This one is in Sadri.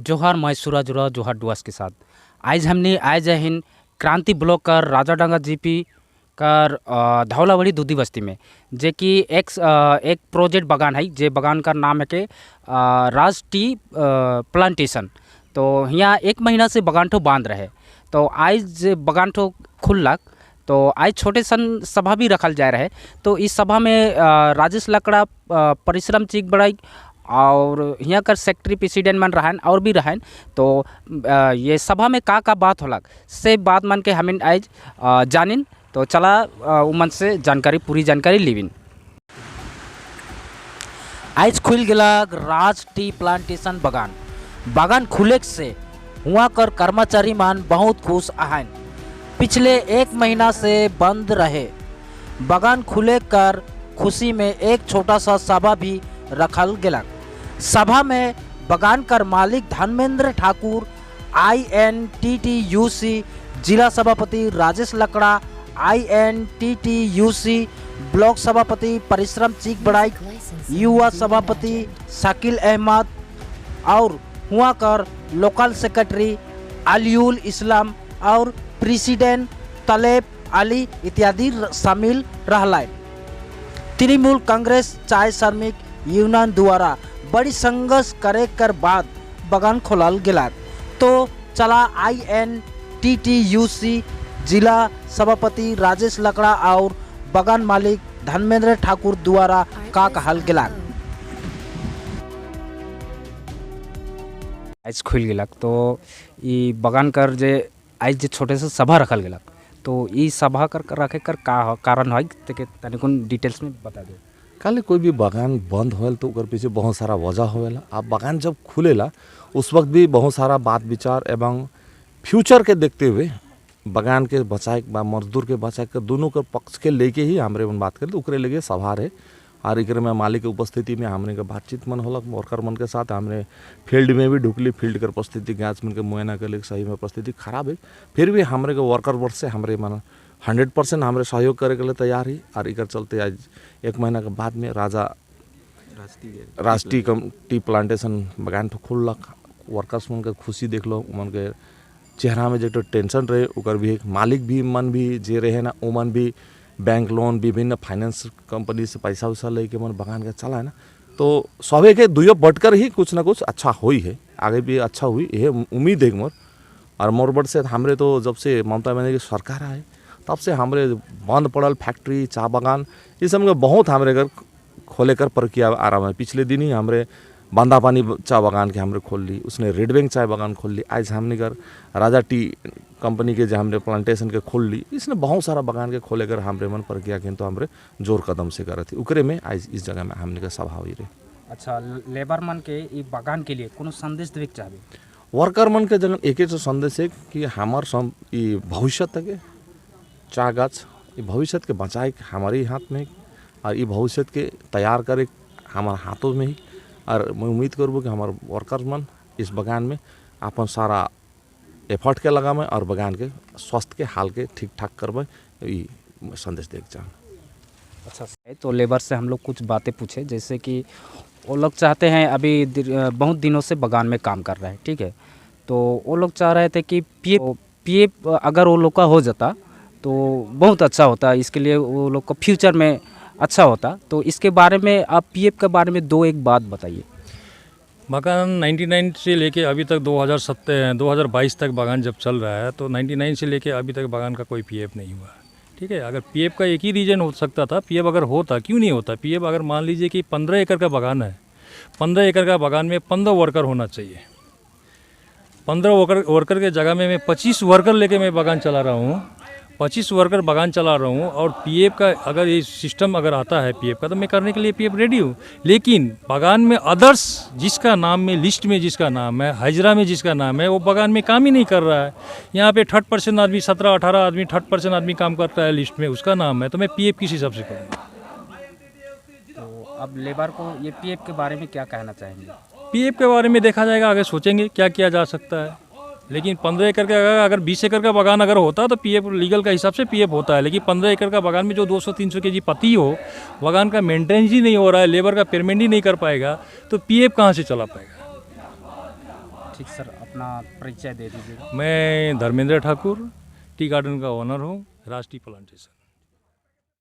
जोहार मैं सूरज राव जोहार डुआस के साथ आज हमने आए जहिन क्रांति ब्लॉक कर राजाडांगा जीपी कर धौलावड़ी दूधी बस्ती में जे कि एक एक प्रोजेक्ट बगान है जे बगान का नाम है के राज टी प्लांटेशन। तो यहाँ एक महीना से बगान ठो बांध रहे, तो आज बगान ठो खुललक तो आज छोटे सन सभा भी रखल जा रहे। तो इस सभा में राजेश लकड़ा, परिश्रम चीक बड़ाई और यहाँ कर सेक्रेटरी प्रेसिडेंट मन रहन और भी रहन। तो ये सभा में का का बात होलक से बात मन के हमें आज जानिन। तो चला उमन से जानकारी पूरी जानकारी लिविन। आज खुल गया राज टी प्लांटेशन बगान। बगान खुले से वहाँ कर कर्मचारी मान बहुत खुश आहन। पिछले एक महीना से बंद रहे बगान खुले कर खुशी में एक छोटा सा सभा भी रखल गया। सभा में बगान कर मालिक धर्मेंद्र ठाकुर, INTTUC जिला सभापति राजेश लकड़ा, INTTUC block सभापति परिश्रम चीक बड़ाई, युवा सभापति शकील अहमद और हुआ कर लोकल सेक्रेटरी अलीउल इस्लाम और प्रेसिडेंट तलेब अली इत्यादि शामिल रहलाय। तृणमूल कांग्रेस चाय श्रमिक यूनियन द्वारा बड़ी संघर्ष करे कर बाद बगान खोलल गया। तो चला INTTUC जिला सभापति राजेश लकड़ा और बगान मालिक धर्मेंद्र ठाकुर द्वारा का कहल गया। आज खुल गया तो ई बगान कर जे आज जे छोटे से सभा रखल गया तो ई सभा कर रखे कर का कारण है तनिकुन डिटेल्स में बता दो। काले कोई भी बगान बंद होल तो ओकर पीछे बहुत सारा वजह होवेला। आप बगान जब खुलेला उस वक्त भी बहुत सारा बात विचार एवं फ्यूचर के देखते हुए बगान के बचाए बा मजदूर के बचाए के दोनों के पक्ष के लेके ही हमरे मन बात करें। ओकरे लेके सभा रहे और एक में मालिक के उपस्थिति में हमने के बातचीत मन होलक वर्कर मन के साथ। हमने फील्ड में भी ढुकली, फील्ड कर परिस्थिति गाछ मन के मुआयना कर सही में परिस्थिति खराब है, फिर भी हमरे के वर्कर वर्ग से हमरे मन 100% हमरे सहयोग करे के लिए तैयार ही। और एक चलते आज एक महीना के बाद में राजा राष्ट्रीय टी प्लांटेशन बगान तो खुललक। वर्कर्स मन के खुशी देख लो, मन के चेहरा में जो टेंशन रहे उकर भी एक मालिक भी मन भी जे रहे ना उमन भी बैंक लोन विभिन्न फाइनेंस कंपनी से पैसा वैसा लेके मन बगान के चला है ना। तो सबे के दुयो बटकर ही कुछ ना कुछ अच्छा हुई है, आगे भी अच्छा हुई यह उम्मीद है मोर। और मोर बट से हमरे तो जब से ममता बनर्जी की सरकार आए तब से हमरे बंद पड़ल फैक्ट्री चाय बगान ये सब के बहुत हमरे घर खोले कर प्रक्रिया आराम है। पिछले दिन ही हमरे बांदापानी चाय बागान के हमरे खोल ली, उसने रेड बैंक चाय बागान खोल ली, आज हमने घर राजा टी कंपनी के जो हमने प्लांटेशन के खोल ली। इसने बहुत सारा बागान के खोले कर हमरे मन प्रक्रिया के तो हमरे जोर कदम से करे थे। उकरे में आज इस जगह में हमने का सभा हुई रहे। अच्छा, लेबर मन के ई बागान के लिए कोनो संदेश देवे के चाहबे? वर्कर मन के जगह एक संदेश है कि हमार भविष्य के चाय गाछ भविष्य के बचाए हमारे हाथ में और ये भविष्य के तैयार करे हमारे हाथों में ही। और मैं उम्मीद करबो कि हमारे वर्कर मन इस बगान में अपन सारा एफर्ट के लगावे और बगान के स्वास्थ्य के हाल के ठीक ठाक करवे, ये संदेश देख चाह। अच्छा, तो लेबर से हम लोग कुछ बातें पूछे, जैसे कि वो लोग चाहते हैं अभी बहुत दिनों से बगान में काम कर रहे हैं, ठीक है, तो वो लोग चाह रहे थे कि पीएफ अगर वो लोग का हो जाता तो बहुत अच्छा होता, इसके लिए वो लोग को फ्यूचर में अच्छा होता। तो इसके बारे में आप पीएफ के बारे में दो एक बात बताइए। बागान 99 से लेके अभी तक 2022 तक बागान जब चल रहा है तो 99 से लेके अभी तक बागान का कोई पीएफ नहीं हुआ, ठीक है। अगर पीएफ का एक ही रीजन हो सकता था, पीएफ अगर होता क्यों नहीं होता। पीएफ अगर मान लीजिए कि 15 एकड़ का बागान है, 15 एकड़ का बागान में 15 वर्कर होना चाहिए। 15 वर्कर के जगह में मैं 25 वर्कर लेके मैं बागान चला रहा हूँ, 25 वर्कर बागान चला रहा हूँ। और पीएफ का अगर ये सिस्टम अगर आता है पीएफ का तो मैं करने के लिए पीएफ रेडी हूँ। लेकिन बागान में अदर्स जिसका नाम में लिस्ट में जिसका नाम है, हाजरा में जिसका नाम है, वो बागान में काम ही नहीं कर रहा है। यहाँ पे 60% आदमी, 17-18 आदमी, 60% आदमी काम करता है लिस्ट में, उसका नाम है, तो मैं पीएफ किस हिसाब से करूँगा। तो अब लेबर को ये पीएफ के बारे में क्या कहना चाहेंगे? पीएफ के बारे में देखा जाएगा, आगे सोचेंगे क्या किया जा सकता है। लेकिन 15 एकड़ का अगर 20 एकड़ का बागान अगर होता तो पीएफ लीगल का हिसाब से पीएफ होता है। लेकिन 15 एकड़ का बागान में जो 200-300 केजी पत्ती हो, बागान का मेंटेनेंस ही नहीं हो रहा है, लेबर का पेमेंट ही नहीं कर पाएगा, तो पीएफ कहाँ से चला पाएगा। ठीक सर, अपना परिचय दे दीजिएगा। मैं धर्मेंद्र ठाकुर, टी गार्डन का ओनर हूँ, राज टी प्लांटेशन।